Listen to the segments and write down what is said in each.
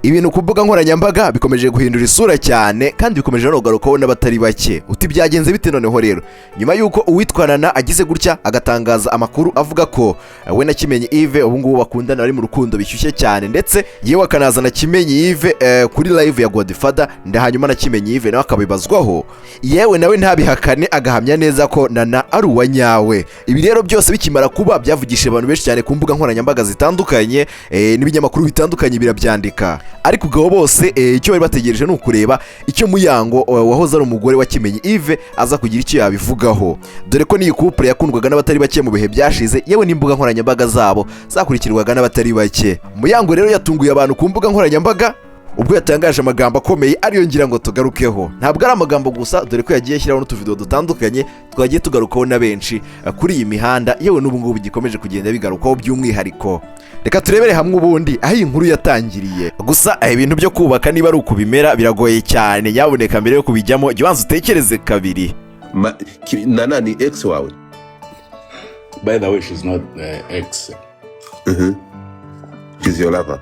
Ibintu ku mbuga nkoranyambaga bikomeje guhindura isura cyane, kandi bikomeje no kugarukaho n'abatari bake. Uti byagenze bite noneho rero? Nyuma y'uko uwitwa Nana agize gutya agatangaza amakuru avuga ko we na Kimenyi Yves ubu ngubu bakundana, bari mu rukundo bishyushye cyane, ndetse yewe akanazana Kimenyi Yves kuri live ya Godfather, hanyuma na Kimenyi Yves nawe akabibazwaho, yewe nawe ntabihakane, agahamya neza ko Nana ari uwa nyawe. Ibi rero byose bikimara kuba byavugishije abantu benshi cyane ku mbuga nkoranyambaga zitandukanye, n'ibinyamakuru bitandukanye birabyandika. Ariko ubwo bose icyo bari bategereje ni ukureba icyo Muyango, wahoze ari umugore wa Kimenyi Yves, aza kugira icyo yabivugaho, dore ko n'iyi couple yakundwaga n'abatari bake mu bihe byashize, yewe n'imbuga nkoranyambaga zabo zakurikirwaga n'abatari bake. Muyango rero yatunguye abantu ku mbuga nkoranyambaga ubwo yatangaje amagambo akomeye, ariyo ngira ngo tugarukeho. Ntabwo ari amagambo gusa, dore ko yagiye ashyiraho n'utuvidewo dutandukanye twagiye tugarukaho na benshi kuri iyi mihanda, yewe n'ubu ngubu gikomeje kugenda bigarukaho by'umwihariko. Reka turebere hamwe ubundi aho iyi nkuru yatangiriye. Gusa ibintu byo kubaka, niba ari ukubimera, biragoye cyane. Nyabuneka mbere yo kubijyamo jya ubanza utekereze kabiri. Nana ni ex wawe? By the way, she's not ex. She's your lover?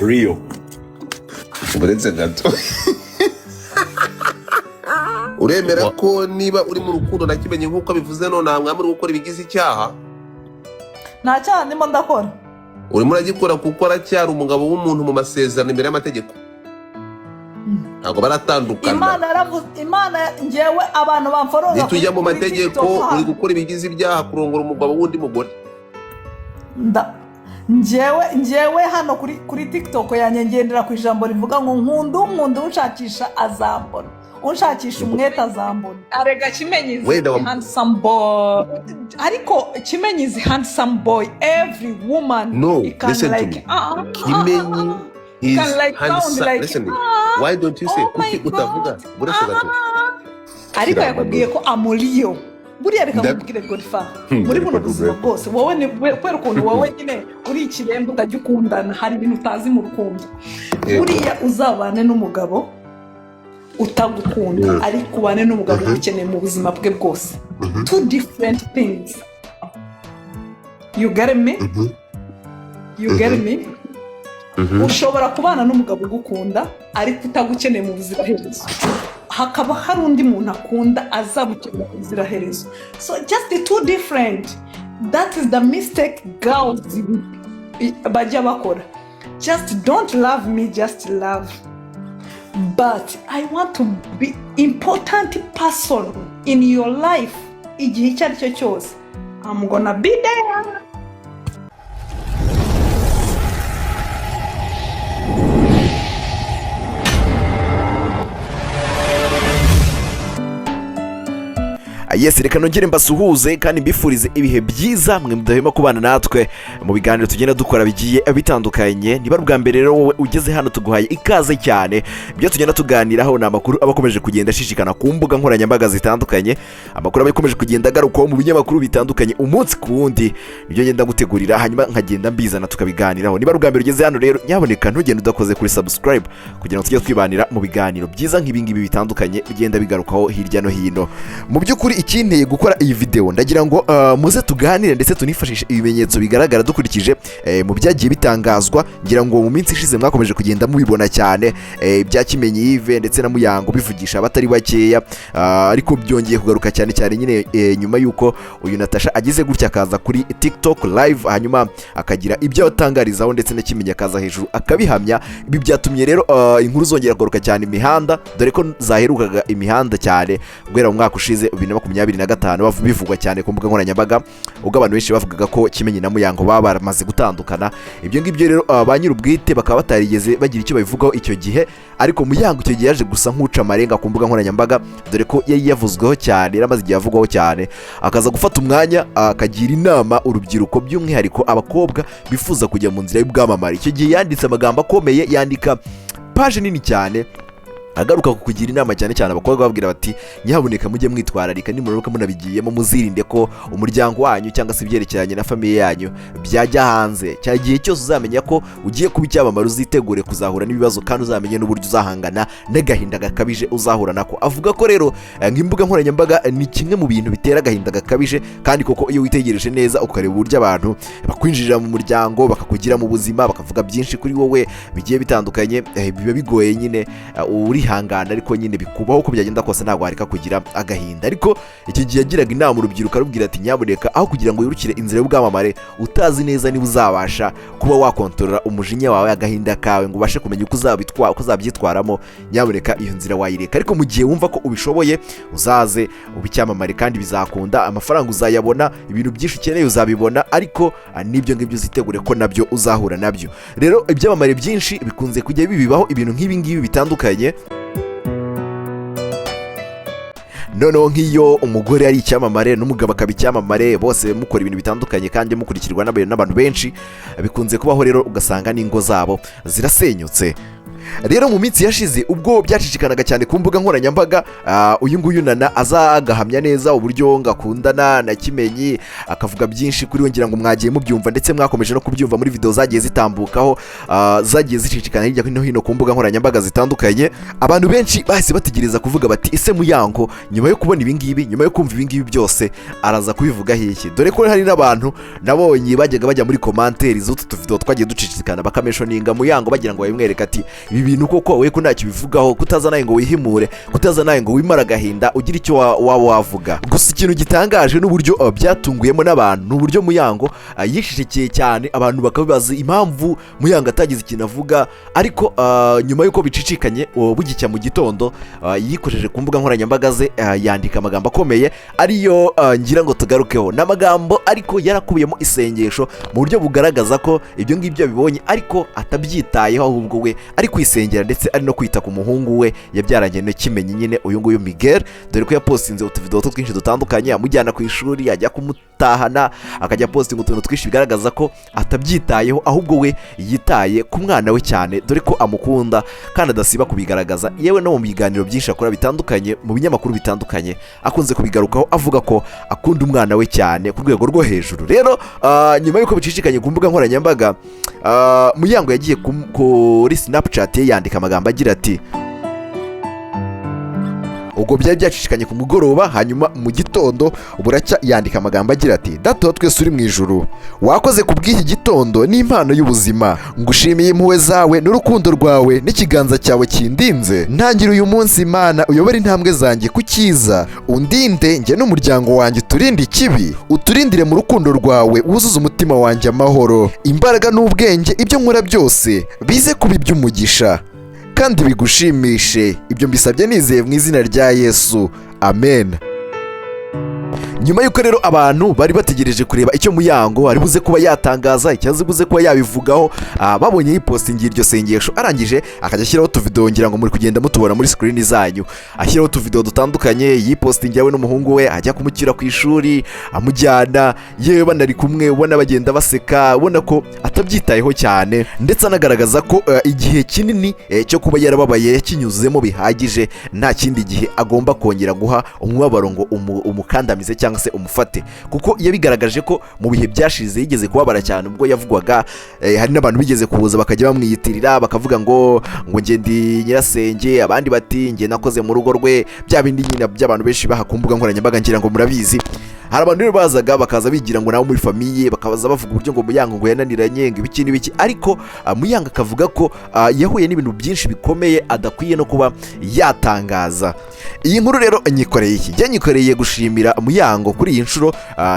Rio. Uretse gato, uremera ko niba uri mu rukundo na Kimenyi nk'uko bivuze none mwaba muri gukora ibigize icyaha? Nta cyaha ndimo ndakora. Urimo uragikora, kuko aracyari umugabo w'umuntu mu masezerano imbere y'amategeko, ntabwo baratandukana. Imana yaravuze, Imana, ngewe abantu bamfollowinga Nitujya mu kuri mategeko, TikTok. uri gukora ibigize ibyaha, kurongora umugabo w'undi mugore. Ngewe hano kuri TikTok yanjye ngendera ku ijambo rivuga ngo nkunda unkunda, unshakisha azambona, unshakisha umwete azambona. Arega Kimenyi is Wenda handsome boy, ariko Kimenyi is handsome boy, every woman No, he can listen to like me. Ah, Kimenyi he is can like sound handsome. like Listen, ah, why don't you say oh my kuki utavuga? God. Buretse gato. Ah. Ariko Shyira yakubwiye ko amuriyo buriya. Reka nkubwire, Godfa, muri buno reka buzima tuve. bwose wowe ni kubera ukuntu wowe nyine uri ikiremba, utajya ukundana, hari ibintu utazi mu rukundo. Buriya uzabane n'umugabo utagukunda, ariko ubane n'umugabo ugukeneye mu buzima bwe bwose. Two different things, you get me? You get me? Ushobora kubana n'umugabo ugukunda ariko utagukeneye mu buziraherezo, hakaba hari undi muntu akunda azagukenera mu buziraherezo. So just the two different. That is the mistake girls bajya bakora. Just don't love me, just love, but I want to be important person in your life. Igihe icyo ari cyo cyose I'm gonna be there. Yes, reka nongere mbasuhuze kandi mbifurize ibihe byiza, mwe mudahwema kubana natwe mu biganiro tugenda dukora bigiye bitandukanye. Niba ari ubwa mbere rero wowe ugeze hano, tuguhaye ikaze cyane. Ibyo tugenda tuganiraho ni amakuru aba akomeje kugenda ashishikana ku mbuga nkoranyambaga zitandukanye, amakuru aba akomeje kugenda agarukwaho mu binyamakuru bitandukanye umunsi ku wundi. Nibyo ngenda gutegurira, hanyuma nkagenda mbizana tukabiganiraho. Niba ari ubwa mbere ugeze hano rero, nyaboneka ntugende udakoze kuri subscribe, kugira ngo tujye twibanira mu biganiro byiza nk'ibingibi bitandukanye bigenda bigarukaho hirya no hino. Mu by'ukuri ikinteye gukora iyi video, ndagira ngo muze tuganire ndetse tunifashishe ibimenyetso bigaragara dukurikije mu byagiye bitangazwa. Ngira ngo mu minsi ishize mwakomeje kugenda mubibona cyane, bya Kimenyi Yves ndetse na Muyango bivugisha abatari bakeya, ariko byongeye kugaruka cyane cyane nyine nyuma y'uko uyu Natasha agize gutya akaza kuri TikTok live, hanyuma akagira ibyo atangarizaho, ndetse na Kimenyi akaza hejuru akabihamya. Ibi byatumye rero inkuru zongera kugaruka cyane imihanda, dore ko zaherukaga imihanda cyane guhera mu mwaka ushize 2025, bivugwa cyane ku mbuga nkoranyambaga, ubwo abantu benshi bavugaga ko Kimenyi na Muyango baba baramaze gutandukana. Ibyo ngibyo rero ba nyir'ubwite bakaba batarigeze bagira icyo babivugaho icyo gihe, ariko Muyango icyo gihe yaje gusa nk'uca amarenga ku mbuga nkoranyambaga, dore ko yari yavuzweho cyane, yari amaze igihe avugwaho cyane, akaza gufata umwanya akagira inama urubyiruko, by'umwihariko abakobwa bifuza kujya mu nzira y'ubwamamare. Icyo gihe yanditse amagambo akomeye, yandika paje nini cyane. Agaruka ku kugira inama cyane cyane abakobwa, babwira bati: "Nyabuneka mujye mwitwararika, nimuramuka munabigiyemo muzirinde ko umuryango wanyu cyangwa se ibyerekeranye na famille yanyu byajya hanze. Cya gihe cyose uzamenya ko ugiye kuba icyamamare, uzitegure kuzahura n'ibibazo kandi uzamenye n'uburyo uzahangana n'agahinda gakabije uzahura nako." Avuga ko rero nk'imbuga nkoranyambaga ni kimwe mu bintu bitera agahinda gakabije, kandi koko iyo witegereje neza ukareba uburyo abantu bakwinjirira mu muryango, bakakugira mu buzima, bakavuga byinshi kuri wowe bigiye bitandukanye, biba bigoye nyine. Urihangana ariko nyine bikubaho, uko byagenda kose ntabwo wareka kugira agahinda. Ariko iki gihe yagiraga inama urubyiruko, arubwira ati: "Nyabuneka, aho kugira ngo wirukire inzira y'ubwamamare utazi neza niba uzabasha kuba wakontorora umujinya wawe, agahinda kawe, ngo ubashe kumenya uko uzabyitwaramo, nyabuneka iyo nzira wayireka. Ariko mu gihe wumva ko ubishoboye, uzaze ube icyamamare kandi bizakunda, amafaranga uzayabona, ibintu byinshi ukeneye uzabibona, ariko n'ibyo ngibyo uzitegure ko nabyo uzahura nabyo." Rero ibyamamare byinshi bikunze kujya bibibaho ibintu nk'ibi ngibi bitandukanye. Noneho nk'iyo umugore ari icyamamare n'umugabo akaba icyamamare, bose mukora ibintu bitandukanye kandi mukurikirwa n'abantu benshi, bikunze kubaho rero ugasanga n'ingo zabo zirasenyutse. Rero mu minsi yashize, ubwo byacicikanaga cyane ku mbuga nkoranyambaga, uyu nguyu Nana aza agahamya neza uburyo ngakundana na Kimenyi, akavuga byinshi kuri we, ngira ngo mwagiye mubyumva ndetse mwakomeje no kubyumva muri video zagiye zitambukaho, zagiye zicicikana hirya no hino ku mbuga nkoranyambaga zitandukanye. Abantu benshi bahise bategereza kuvuga bati: "Ese Muyango nyuma yo kubona ibingibi, nyuma yo kumva ibingibi byose, araza kubivugaho iki?" Dore ko hari n'abantu nabonye bajyaga bajya muri commentaire z'utu tuvideo twagiye ducicikana, bakamentioninga Muyango, bagira ngo babimwereke ati: "Ibi bintu koko wowe ko ntacyo ubivugaho, kutaza nawe ngo wihimure, kutaza nawe ngo wimare agahinda, ugire icyo waba wavuga?" Gusa ikintu gitangaje n'uburyo byatunguyemo n'abantu ni uburyo Muyango yishishikeye cyane, abantu bakabibaza impamvu Muyango atagize ikintu avuga. Ariko nyuma y'uko bicicikanye, bugicya mu gitondo, yikojeje ku mbuga nkoranyambaga ze, yandika amagambo akomeye ariyo ngira ngo tugarukeho. Ni amagambo ariko yarakubiyemo isengesho mu buryo bugaragaza ko ibyo ngibyo yabibonye ariko atabyitayeho, ahubwo we ari kwisengera ndetse ari no kwita ku muhungu we yabyaranye na Kimenyi nyine, uyu nguyu Miguel. Dore ko yapostinze utuvidewo twinshi dutandukanye amujyana ku ishuri, ajya kumutahana, akajya postinga utuntu twinshi bigaragaza ko atabyitayeho, ahubwo we yitaye ku mwana we cyane, dore ko amukunda kandi adasiba kubigaragaza. Yewe no mu biganiro byinshi akora bitandukanye, mu binyamakuru bitandukanye, akunze kubigarukaho avuga ko akunda umwana we cyane ku rwego rwo hejuru. Rero nyuma y'uko bicicikanye ku mbuga nkoranyambaga, Muyango yagiye kuri Snapchat ye yandika amagambo agira ati, ubwo byari byacicikanye ku mugoroba, hanyuma mu gitondo buracya, yandika amagambo agira ati: "Data wa twese uri mu ijuru, wakoze ku bw'iki gitondo n'impano y'ubuzima. Ngushimiye impuhwe zawe n'urukundo rwawe n'ikiganza cyawe kindinze. Ntangira uyu munsi, Imana, uyobore intambwe zanjye ku cyiza, undinde njye n'umuryango wanjye, uturinde ikibi, uturindire mu rukundo rwawe, wuzuze umutima wanjye amahoro, imbaraga n'ubwenge. Ibyo nkora byose bize kuba iby'umugisha kandi bigushimishe. Ibyo mbisabye nizeye mu izina rya Yesu, amen." Nyuma y'uko rero abantu bari bategereje kureba icyo Muyango ari buze kuba yatangaza, icyo azi buze kuba yabivugaho, babonye yipostingira iryo sengesho, arangije akajya ashyiraho utuvidewo, ngira ngo muri kugenda mutubona muri screen zanyu, ashyiraho utuvidewo dutandukanye yipostingira we n'umuhungu we, ajya kumushyira ku ishuri, amujyana, yewe banari kumwe, ubona bagenda baseka, ubona ko atabyitayeho cyane, ndetse anagaragaza ko igihe kinini cyo kuba yarababaye yakinyuzemo bihagije, nta kindi gihe agomba kongera guha umubabaro ngo umukandamize cyangwa se umufate, kuko yabigaragaje ko mu bihe byashize yigeze kubabara cyane ubwo yavugwaga. Hari n'abantu bigeze kuza bakajya bamwiyitirira, bakavuga ngo njye ndi nyirasenge, abandi bati njye nakoze mu rugo rwe, bya bindi nyine by'abantu benshi baha ku mbuga nkoranyambaga, ngira ngo murabizi. Hari abantu rero bazaga bakaza bigira ngo nabo muri famille, bakabaza bavuga uburyo ngo Muyango ngo yananiranye, ngo ibiki n'ibiki, ariko Muyango akavuga ko yahuye n'ibintu byinshi bikomeye adakwiye no kuba yatangaza. Iyi nkuru rero nyikoreye iki? Njye nyikoreye gushimira Muyango kuri iyi nshuro.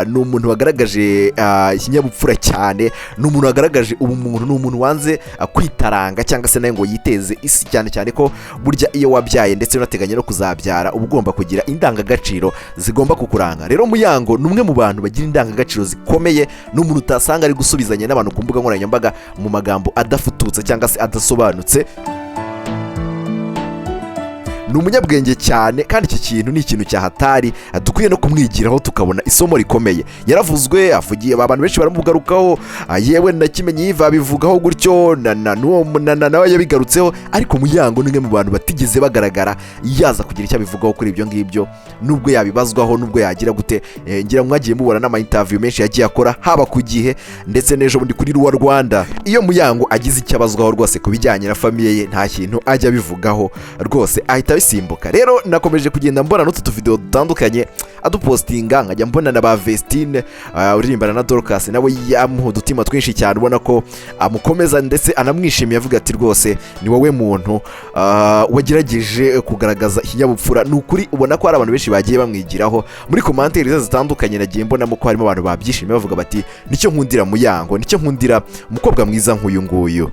Ni umuntu wagaragaje ikinyabupfura cyane, ni umuntu wagaragaje ubumuntu, ni umuntu wanze kwitaranga cyangwa se nawe ngo yiteze isi, cyane cyane ko burya iyo wabyaye ndetse unateganya no kuzabyara, uba ugomba kugira indangagaciro zigomba kukuranga. Rero Muyango ni umwe mu bantu bagira indangagaciro zikomeye, ni umuntu utasanga ari gusubizanya n'abantu ku mbuga nkoranyambaga mu magambo adafututse cyangwa se adasobanutse. Ni Ni umunyabwenge cyane, kandi iki kintu ni ikintu cya hatari dukwiye no kumwigiraho, tukabona isomo rikomeye. Yaravuzwe, avugiye abantu benshi baramugarukaho, yewe na Kimenyi Yves abivugaho gutyo, na n'uwo nawe yabigarutseho. Ariko Muyango ni umwe mu bantu batigeze bagaragara yaza kugira icyo abivugaho kuri ibyo ngibyo, nubwo yabibazwaho, nubwo yagira gute. Ngira ngo mwagiye mubona n'ama interview menshi yagiye akora, haba ku Gihe ndetse n'ejo bundi kuri Ruwa Rwanda. Iyo Muyango agize icyo abazwaho rwose ku bijyanye na famille ye, nta kintu ajya abivugaho rwose, ahita abisimbuka. Rero nakomeje kugenda mbona n'utu tuvidewo dutandukanye adupostinga, nkajya mbona na ba Vestine uririmbana na Dorcas, nawe yamuha udutima twinshi cyane, ubona ko amukomeza ndetse anamwishimiye, avuga ati: "Rwose ni wowe muntu wagerageje kugaragaza ikinyabupfura." Ni ukuri ubona ko hari abantu benshi bagiye bamwigiraho. Muri commentaire zitandukanye nagiye mbonamo ko harimo abantu babyishimiye, bavuga bati: "Nicyo nkundira Muyango, nicyo nkundira umukobwa mwiza nk'uyu nguyu."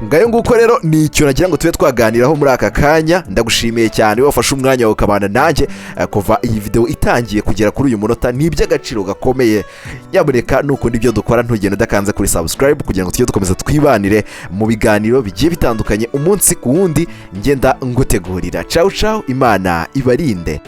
Ngayo nguko rero, ni icyo nagira ngo tube twaganiraho muri aka kanya. Ndagushimiye cyane wafashe umwanya wawe ukabana nanjye kuva iyi video itangiye kugera kuri uyu munota, ni iby'agaciro gakomeye. Nyamuneka nukunda ibyo dukora, ntugende udakanze kuri subscribe, kugira ngo tujye dukomeza twibanire mu biganiro bigiye bitandukanye umunsi ku wundi ngenda ngutegurira. Cawu cawu, Imana ibarinde.